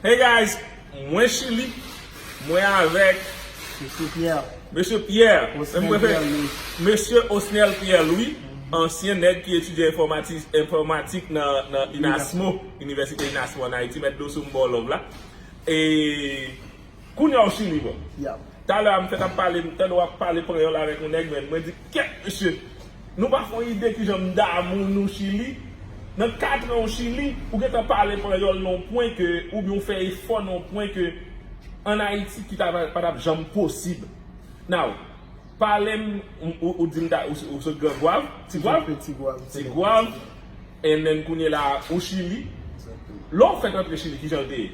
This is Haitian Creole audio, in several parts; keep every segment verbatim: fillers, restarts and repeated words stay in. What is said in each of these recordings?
Hey guys, mwen Chili, mwen avèk Mesye Pierre. Mesye Pierre, Osnel Pierre Louis. Mesye Osnel Pierre Louis, ansyen nèg ki etidye enfòmati- enfòmatik nan, nan inasmo, Inivèsite inasmo ann Ayiti, mèt do sou m ba w love la. E kounye a w Chili, bro. Talè a m fèk ap pale, m tande w ap pale panyòl avèk yon nèg, men mwen di, kèt mesye, nou pa fè yon ide kijan m damou nou Chili. Nan kat an w Chili, ou gentan pale panyòl nan yon pwen ke, oubyen w fè efò nan yon pwen ke ann Ayiti ki ta pa t ap janm posib. Now, pale m, ou, ou di m ta, ou, ou se Gran Gwav? Ti Gwav? Ti Gwav, and then kounye la, ou Chili. Lè w fèk antre Chili, kijan l te ye?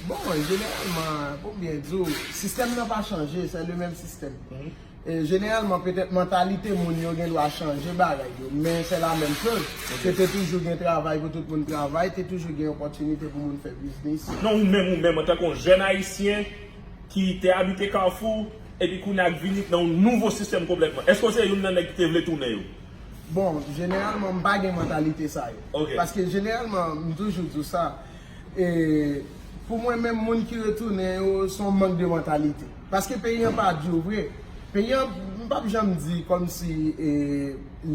Bon, jeneralman, pou m byen di w, sistèm nan pa chanje, se le menm sistèm. E jeneralman, petèt mantalite moun yo gen dwa chanje bagay yo, men se la menm choz. Se te toujou gen travay pou tout moun travay, te toujou gen opòtinite pou moun fè biznis. Non, ou menm, ou menm, antanke yon jèn ayisyen ki te abite Kafou, epi kounye a k vini nan yon nouvo sistèm konplètman. Èske w se youn nan nèg ki te vle tounen yo? Bon, jeneralman, m pa gen mantalite sa yo. Paske jeneralman, m toujou di w sa, e, pou mwen menm, moun ki retounen yo, se yon mank de mantalite. Paske peyi an pa di w vre. Peyi an, m p ap janm di kòmsi, e,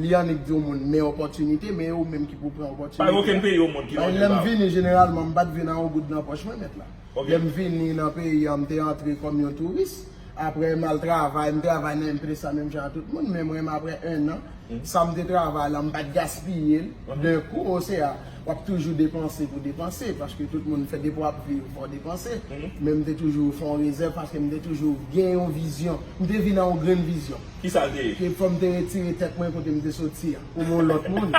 li annik di yon moun, men opòtinite, men e ou menm ki pou pran opòtinite. Pa gen okenn peyi o mond ki ba w. Lè m vini, jeneralman, m pa t vin a yon goud nan pòch mwen, mèt la. Lè m vini nan peyi an, m te antre kòm yon touris. Apre, m al travay, m travay nan M P S A menm jan a tout moun, men mwen, m apre en an, sa m te travay la, m pa t gaspiye l. D'un coup, o sea, w ap toujou depanse pou depanse, paske tout moun fè depi w ap viv, fò w depanse. Men m te toujou fè yon rezèv, paske m te toujou gen yon vizyon. M te vin a yon grenn vizyon. Kisa l te ye? Ke fò m te retire tèt mwen kote m te soti a. Pou m yon lòt moun.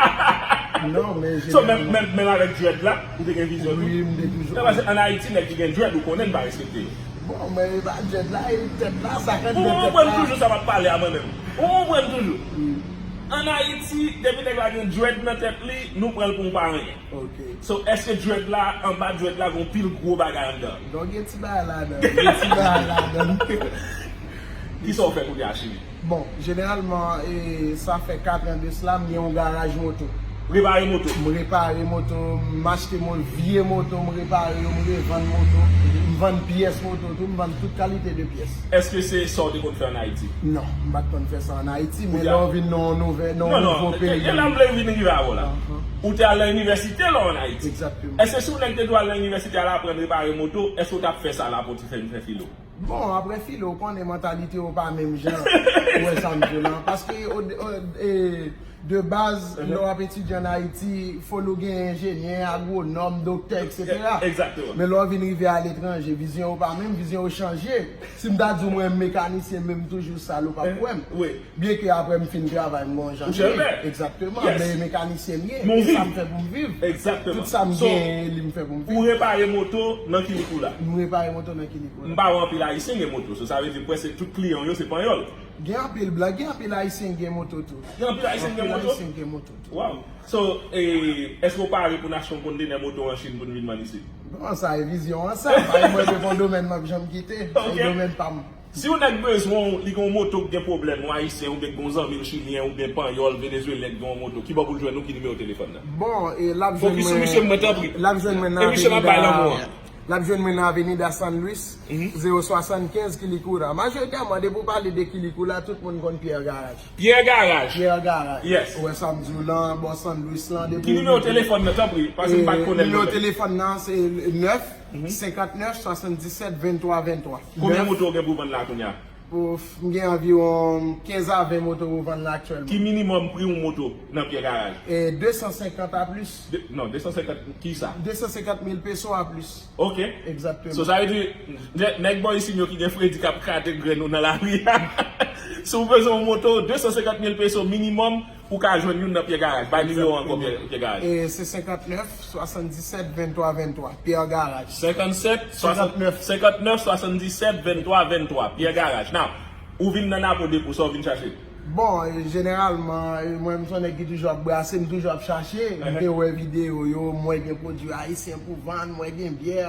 Non, men jeneralman. So, menm, menm, menm avèk dread la, ou te gen vizyon tou? Wi, m te toujou. Non, paske ann Ayiti, nèg ki gen dread, ou konnen n pa respekte yo. Bon, men e pa dread la, e tèt la, sa k anndan tèt la. Ou konprann toujou sa m ap pale a mwen menm. Ou konprann toujou. Ann Ayiti, depi nèg la gen dread nan tèt li, nou pran l pou yon pa anyen. So, èske dread la, anba dread la, gen yon pil gwo bagay anndan? Non, gen ti bagay ladan, gen ti bagay ladan. Kisa w fè kounye a, Chili? Bon, jeneralman, e, sa fè kat an de sila, m gen yon garaj moto. Repare moto? M repare moto, m achte mo-, vye moto, m repare yo, m revann moto, m vann pyès moto tou, m vann tout kalite de pyès. Èske se sa w te konn fè ann Ayiti? Non, m pa t konn fè sa ann Ayiti, men lè w vin nan yon nouvè, nan yon nouvo peyi. Non, non, e, e la m vle vin rive avè w la. Ou te al nan inivèsite lè w ann Ayiti. Egzakteman. Èske si yon nèg te di w al nan inivèsite al aprann repare moto, èske w t ap fè sa la pou w ti fè vin fè filo? Bon, apre filo, ou konnen mantalite yo pa menm jan. Ou wè sa m di w la. Paske, o, o, e, de baz, lè w ap etidye ann Ayiti, fò nou gen enjenyè, agwonòm, doktè, etsetera. Egzakteman. Men lè w vin rive aletranje, vizyon yo pa menm, vizyon yo chanje. Si m ta di w mwen mekanisyen, men m toujou sal, ou p ap kwè m. Byenke apre m fin travay, m gon jan m ye. Ou chèlbè. Egzakteman, men mekanisyen m ye. E sa m fè pou m viv. Egzakteman. Tout sa m genyen, li m fè pou m viv. Ou repare moto nan kilik ou la? M repare moto nan kilik ou la. M pa wè anpil Ayisyen gen moto. So, sa vle di prèske tout kliyan w yo se panyòl. Gen anpil blan, gen anpil Ayisyen ki gen moto tou. Gen anpil Ayisyen ki gen moto? Anpil Ayisyen ki gen moto tou. Wow. So, e, èske w pare pou n achte yon kontenè moto an Chin pou n vin vann isit? Bon, sa e vizyon an, sa. Pa mwen, se pa yon domèn m ap janm kite. Se yon domèn pa m. Si yon nèg bezwen w, li gen yon moto ki gen pwoblèm, yon Ayisyen, oubyen ki gen yon zanmi l Chilyen, oubyen Panyòl, Venezuelyen ki gen yon moto, ki bò pou l jwenn ou, ki nimewo telefòn nan? Bon, e l ap jwenn mwen. Fokis sou misye, mwen, tanpri. L ap jwenn mwen nan Avenida. E misye m ap bay lanmou an. L ap jwenn mwen nan Avenida San Luis, zewo swasannkenz Quilicura. Majoritaman, depi w pale de Quilicura, tout moun konn Pierre Garage. Pierre Garage. Pierre Garage. Yes. Ou wè sa m di w lan, bò San Luis lan, depi. Ki nimewo telefòn nan, tanpri, paske m pa t konnen l. Nimewo telefòn nan, se nèf, senkantnèf, swasanndisèt, venntwa, venntwa. Konbyen moto w gen pou vann la kounye a? Pouf, m gen anviwon kenz a ven moto pou vann la aktyèlman. Ki minimòm pri yon moto nan Pierre Garage? E de san senkant a plis. De, non, de san senkant, ki sa? De san senkant mil peso a plis. Ok. Egzakteman. So, sa vle di, nè-, nèg bò isit yo ki gen fredi k ap krate grenn ou nan lari a. Si w bezwen yon moto, de san senkant mil peso minimòm, ou ka jwenn youn nan Pierre Garage. Bay nimewo ankò, Pierre, Pierre Garage. E se senkantnèf, swasanndisèt, venntwa, venntwa. Pierre Garage. Senkannsèt, swasann-, senkantnèf. Senkantnèf, swasanndisèt, venntwa, venntwa. Pierre Garage. Now, ou vin nan Napo Depo, sa w vin chache? Bon, e, jeneralman, e, mwen, m se yon nèg ki toujou ap brase, m toujou ap chache. M te wè videyo yo, m wè gen pwodui ayisyen pou vann, m wè gen byè,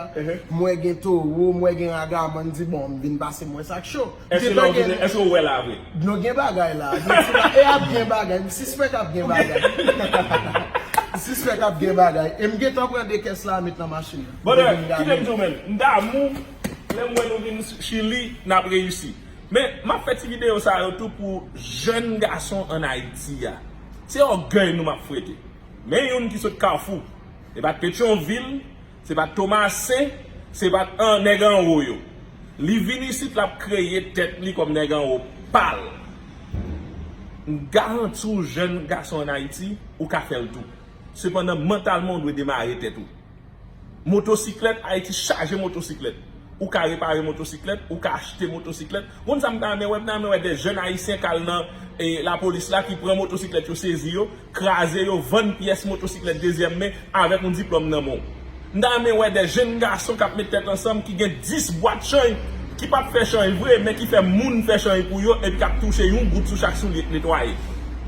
m wè gen towo, m wè gen ragaman, m di, bon, m vin pase m wè sa k cho. Èske lè w vini, èske w wè la vre? Nou gen bagay la. Gen ti ba-, e ap gen bagay. M sispèk ap gen bagay. Respè k ap gen bagay. E m gentan pran de kès la met nan machin nan. Brother, kite m di w, men, m damou lè m wè nou vin Chili, n ap reyisi. Men, m ap fè ti videyo sa yo tou pou jèn gason ann Ayiti a. Se ògèy nou m ap frete. Men youn ki sot Kafou. E pa t Petyonvil, se pa t Tomasen, se pa t an nèg anwo yo. Li vin isit, l ap kreye tèt li kòm nèg anwo pa l. M garanti w, jèn gason ann Ayiti, ou ka fè l tou. Sepandan, mantalman, ou dwe demare tèt ou. Motosiklèt, Ayiti chaje motosiklèt. Ou ka repare motosiklèt, ou ka achte motosiklèt. Ou konn sa m ta renmen wè? M ta renmen wè de jèn ayisyen k al nan, e, lapolis la, ki pran motosiklèt yo, sezi yo, kraze yo, vann pyès motosiklèt dezyèm men avèk yon diplòm nan men w. M ta renmen wè de jèn gason k ap met tèt ansanm, ki gen dis bwat chanj, ki p ap fè chanj vre, men ki fè moun fè chanj pou yo, epi k ap touche yon goud sou chak soulye k netwaye.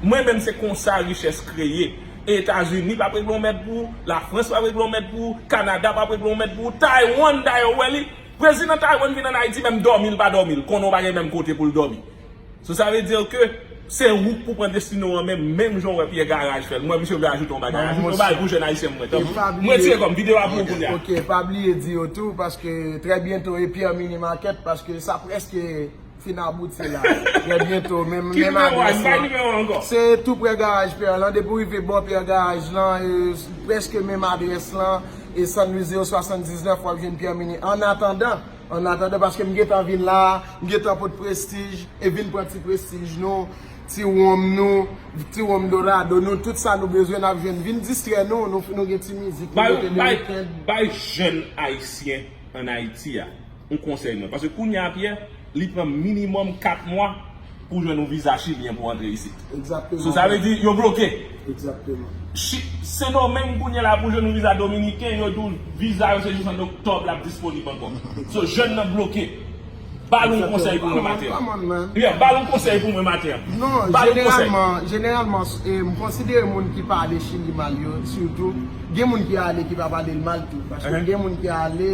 Mwen menm, se konsa richès kreye. Etazini p ap regle yon mèd pou ou, Lafrans p ap regle yon mèd pou ou, Kanada p ap regle yon mèd pou ou, Taiwan dayè ou wè li, prezidan Taiwan vin ann Ayiti, menm dòmi l pa dòmi, l konnen w pa gen menm kote pou l dòmi. So sa vle di ke se ou k pou pran destine w an men, menm jan w wè Pyè Garaj fè l. M wè misye vle ajoute yon bagay. Ajoute yon bagay pou jèn ayisyen mwen. Tanpri. M retire kò m, videyo a pou ou kounye a. Ok, pa bliye di yo tou, paske trè byento e Pyè Mini Market, paske sa prèske fin abouti la. Trè byento, menm, menm adrès lan. Se tou prè garaj Pyè lan. Depi w rive bò Pyè garaj lan, e, prèske menm adrès lan, e San Luis zewo swasanndiznèf, w ap jwenn Pyè Mini. Annatandan, annatandan, paske m gentan vin la, m gentan pot prestij, e vin pran ti prestij nou, ti wonm nou, ti wonm Dorado nou, tout sa nou bezwen n ap jwenn. Vin distrè nou, nou, nou gen ti mizik, nou mete de weekend. Bay jèn ayisyen ann Ayiti a yon konsèy mwen. Paske kounye a, Pyè, li pran minimòm kat mwa pou jwenn yon viza chilyen pou antre isit. Egzakteman. So, sa vle di, yo bloke. Egzakteman. Chi-, Sendomeng kounye a la pou jwenn yon viza dominiken, yo di w viza yo se jis an oktòb l ap disponib ankò. So, jèn nan bloke. Ba l yon konsèy pou mwen maten an. Yeah, ba l yon konsèy pou mwen maten an. Non, jeneralman, jeneralman, e, m konsidere moun ki pale Chili mal yo, sitou, gen moun ki ale ki pa pale l mal tou. Paske gen moun ki ale,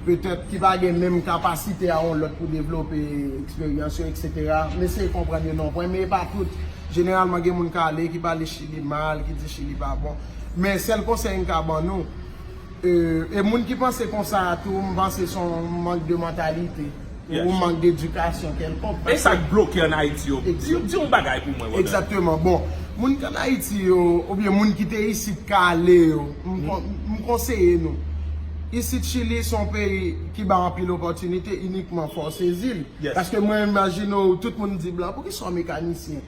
petèt ki pa gen menm kapasite a yon lòt pou devlope eksperyans yo, etsetera. M eseye konprann yo nan yon pwen, men e pa tout. Jeneralman, gen moun k ale, ki pale Chili mal, ki di Chili pa bon. Men sèl konsèy m ka ban nou, e, e moun ki panse konsa a tou, m panse se yon mank de mantalite, ou mank de edikasyon kèlkonk. E sa k bloke ann Ayiti yo? Di, di yon bagay pou mwen, brother. Egzakteman. Bon, moun k ann Ayiti yo, oubyen moun ki te isit k ale yo, m kon-, m konseye nou. Isit Chili se yon peyi ki bay anpil opòtinite, inikman fò w sezi l. Paske mwen imajine w, tout moun di blan, poukisa w mekanisyen?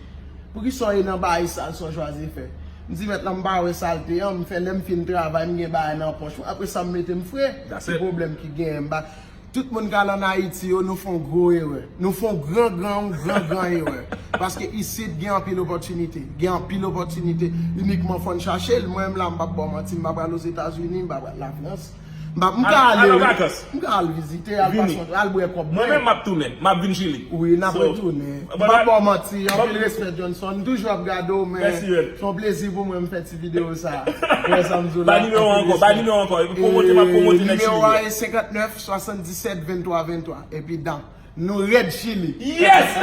Poukisa w e nan bagay sal sa w chwazi fè? M di, mèt lan, m pa wè salte an, m fè lè m fin travay, m gen bagay nan pòch mwen. Apre sa, m mete m fre. Ki pwoblèm ki genyen? M pa, tout moun k al ann Ayiti yo, nou fè yon gwo erè. Nou fè yon gran, gran, yon gran, gran erè. Paske isit gen anpil opòtinite. Gen anpil opòtinite. Inikman fò n chache l. Mwen menm la, m p ap ba w manti, m pa pral Ozetazini, m pa pral Lafrans. M pa, m ka ale, wi. M ka al vizite, al pase, al bwè kòb mwen. Mwen menm m ap tounen, m ap vin Chili. Wi, n ap retounen. M p ap ba w manti, anpil respè Johnson. M toujou ap gade w, men se yon plezi pou mwen m fè ti videyo sa. Ou wè sa m di w la? Ba nimewo ankò, ba nimewo ankò. Epi pwomote, m ap pwomote nèg Chili yo. Nimewo a e senkantnèf swasanndisèt venntwa venntwa. Epi dan. Nou rèd Chili. Yes!